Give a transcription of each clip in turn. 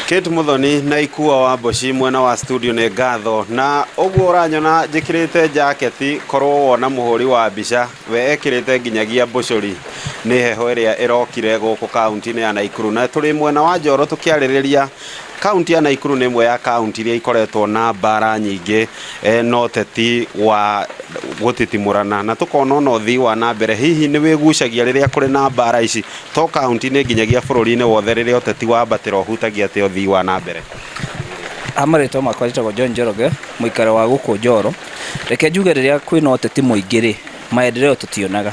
Kate Muthoni na Ikua wa Mboci mwena wa studio nĩ ngatho na ũguo ũranyona njĩkĩrĩte jaketi korwo wona mũhũri wa mbica we ekĩrĩte nginyagia mbũcũri nĩ heho ĩrĩa ĩrokire gũkũ kaunti-inĩ ya Naikuru na tũrĩ mwena wa Njoro tũkĩarĩrĩria kaunti ya Naikuru nĩ ĩmwe ya kaunti iria ikoretwo na mbara nyingĩ na ũteti wa gũtitimũrana na tũkona ona ũthii wa na mbere hihi nĩ wĩgucagia rĩrĩa kũrĩ na mbara ici to kaunti-inĩ nginyagia bũrũri-inĩ wothe rĩrĩa ũteti wambatĩra ũhutagia atĩa ũthii wa na mbere? Ha marĩtwa makwa njĩtagwo John Njoroge, mũikari wa gũkũ Njoro. Reke njuge rĩrĩa kwĩna ũteti mũingĩ rĩ, maendeleo tũtionaga.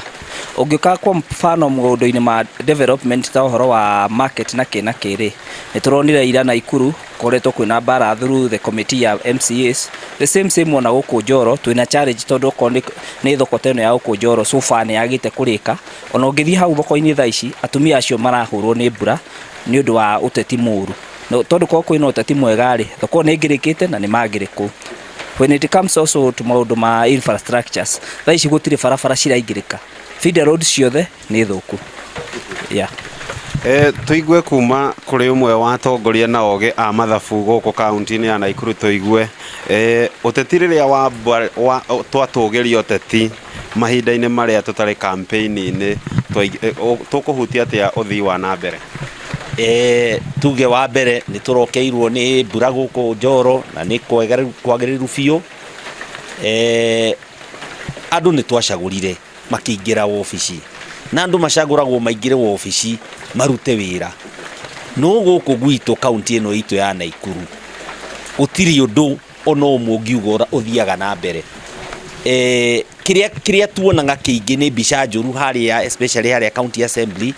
Ũngĩũka kwa mfano maũndũ-inĩ ma development ta ũhoro wa market na kĩ na kĩ rĩ, nĩ tũronire ira Naikuru koretwo kwĩna mbara through the committee ya MCAs. The same same ona gũkũ Njoro twĩna challenge tondũ okorwo nĩ thoko ta ĩno ya gũkũ Njoro so far nĩ yagĩte kũrĩka. Ona ũngĩthiĩ hau thoko-inĩ thaa ici atumia acio marahũrwo nĩ mbura nĩ ũndũ wa ũteti mũru. Tondũ korwo kwĩna ũteti mwega rĩ, thoko ĩyo nĩ ĩngĩrĩkĩte na nĩ mangĩrĩ kũu. When it comes also to maũndũ ma infrastructures, thaa ici gũtirĩ barabara ciraingĩrĩka. Feeder road ciothe nĩ thũku. Yeah. E, tũigue kuma kũrĩ ũmwe wa atongoria na ogĩ a mathabu gũkũ kaunti-inĩ ya Naikuru tũigue e, ũteti rĩrĩa wa, twatũgĩria ũteti mahinda-inĩ marĩa tũtarĩ campaign-inĩ tũkũhutia atĩa ũthii wa na mbere? E, tuge wa mbere nĩ tũrokeirwo nĩ mbura gũkũ Njoro na nĩ kwagĩrĩru biũ. E, andũ nĩ twacagũrire makĩingĩra wobici na andũ macagũragwo maingĩre wobici marute wĩra no gũkũ gwitũ kaunti ĩno itũ ya Naikuru gũtirĩ ũndũ ona ũmwe ũngiuga ũthiaga na mbere. E, kĩrĩa kĩrĩa tuonaga kĩingĩ nĩ mbica njũru harĩa especially harĩa county assembly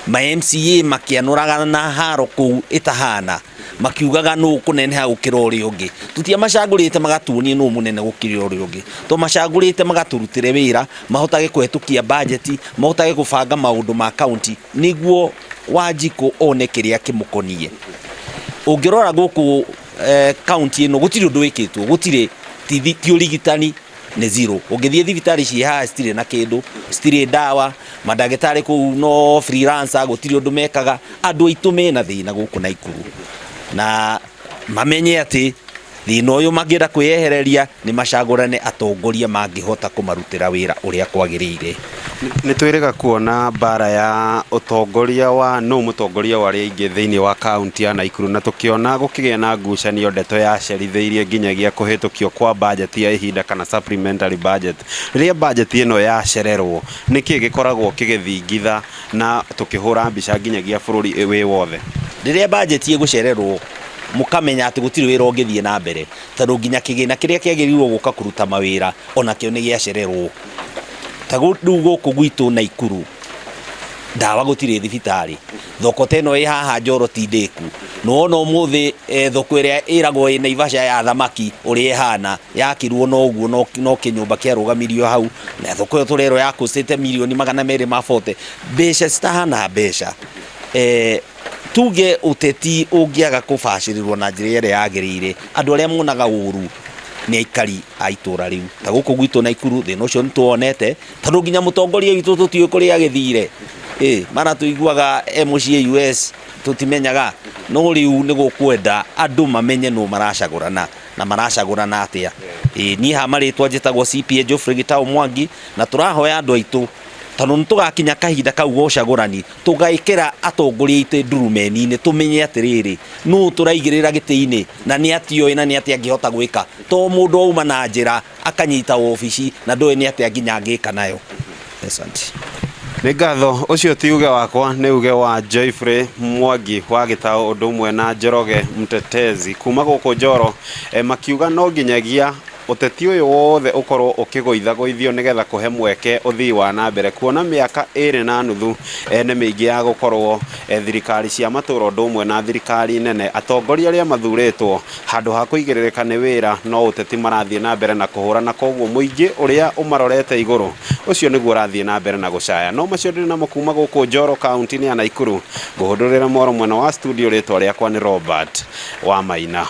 ma MCA makĩanũraga na haro kũu ĩtahana makiugaga nũ kũneneha gũkĩra ũrĩa ũngĩ. Tũtiamacagũrĩte magatuonie nũ mũnene gũkĩra ũrĩa ũngĩ, twamacagũrĩte magatũrutĩre wĩra mahotage kũhetũkia bajeti, mahotage kũbanga maũndũ ma kaunti nĩguo Wanjikũ one kĩrĩa kĩmũkoniĩ. Ũngĩrora gũkũ kaunti ĩno gũtirĩ ũndũ wĩkĩtwo, gũtirĩ ti ũrigitani nĩ zero. Ũngĩthiĩ thibitarĩ ciĩ haha citirĩ na kĩndũ, citirĩ ndawa, mandagĩtarĩ kũu no freelancer, gũtirĩ ũndũ mekaga. Andũ aitũ mena thĩna gũkũ Naikuru na mamenye atĩ thĩna ũyũ mangĩenda kwĩyehereria nĩ macagũrane atongoria mangĩhota kũmarutĩra wĩra ũrĩa kwagĩrĩire. Nĩ twĩrĩga kuona mbara ya ũtongoria wa nũ mũtongoria wa arĩa aingĩ thĩinĩ wa kaunti ya Naikuru na tũkĩona gũkĩgĩa na ngucanio ndeto yacerithĩirie nginyagia kũhĩtũkio kwa bajeti ya ihinda kana supplementary budget. Rĩrĩa bajeti ĩno yacererwo nĩkĩ gĩkoragwo kĩgĩthingitha na tũkĩhũra mbica nginyagia bũrũri wĩ wothe? Rĩrĩa bajeti ĩgũcererwo mũkamenya atĩ gũtirĩ wĩra ũngĩthiĩ na mbere tondũ nginya kĩgĩna kĩrĩa kĩagĩrĩirwo gũka kũruta mawĩra onakĩo nĩ gĩacererwo. Ta rĩu gũkũ gwitũ Naikuru ndawa gũtirĩ thibitarĩ, thoko ta ĩno ĩ haha Njoro ti ndĩku, nĩ wona ũmũthĩ thoko ĩrĩa ĩragwo ĩ Naivasha ya thamaki ũrĩa ĩhana yakirwo na ũguo no kĩnyũmba kĩarũgamirio hau, na thoko ĩyo tũrerwo yakũcĩte mirioni 240 mbeca citahana mbeca. Tuge ũteti ũngĩaga kũbacĩrĩrwo na njĩra ĩrĩa yagĩrĩire, andũ arĩa monaga ũru nĩ aikari a itũra rĩu. Ta gũkũ gwitũ Naikuru thĩna ũcio nĩ tũwonete, tondũ nginya mũtongoria witũ tũtiũĩ kũrĩa agĩthire. Ĩ, mara tũiguaga e mũciĩ US tũtimenyaga, no rĩu nĩ gũkwenda andũ mamenye nũ maracagũrana na maracagũrana atĩa. Ĩ, niĩ ha marĩtwa njĩtagwo CPA Geoffrey Gĩtaũ Mwangi, na tũrahoya andũ aitũ tondũ nĩ tũgakinya kahinda kau ga ũcagũrani tũgaĩkĩra atongoria aitũ ndurumeni-inĩ tũmenye atĩrĩrĩ nũ tũraigĩrĩra gĩtĩ-inĩ na nĩ atĩoĩ na nĩ atĩa angĩhota gwĩka to mũndũ auma na njĩra akanyita wobici na ndũĩ nĩ atĩa nginya angĩka nayo. Asante. Nĩ ngatho ũcio ti uge wakwa nĩ uge wa Joyfrey Mwangi wa Gĩtaũ ũndũ ũmwe na Njoroge Mtetezi kuma gũkũ Njoro eh, makiuga no nginyagia Ũteti ũyũ wothe ũkorwo ũkĩgũithagũithio nĩgetha kũhe mweke ũthii wa na mbere kuona mĩaka ĩrĩ na nuthu nĩ mĩingĩ ya gũkorwo thirikari cia matũra ũndũ ũmwe na thirikari nene atongoria arĩa mathurĩtwo handũ ha kũigĩrĩrĩka nĩ wĩra no ũteti marathiĩ na mbere na kũhũra na koguo mũingĩ ũrĩa ũmarorete igũrũ ũcio nĩguo ũrathiĩ na mbere na gũcaya. No macio ndĩrĩ namo kuma gũkũ Njoro kaunti-inĩ ya Naikuru. Ngũhũndũrĩra mwaro mwena wa studio rĩtwa rĩakwa nĩ Robert Wamaina.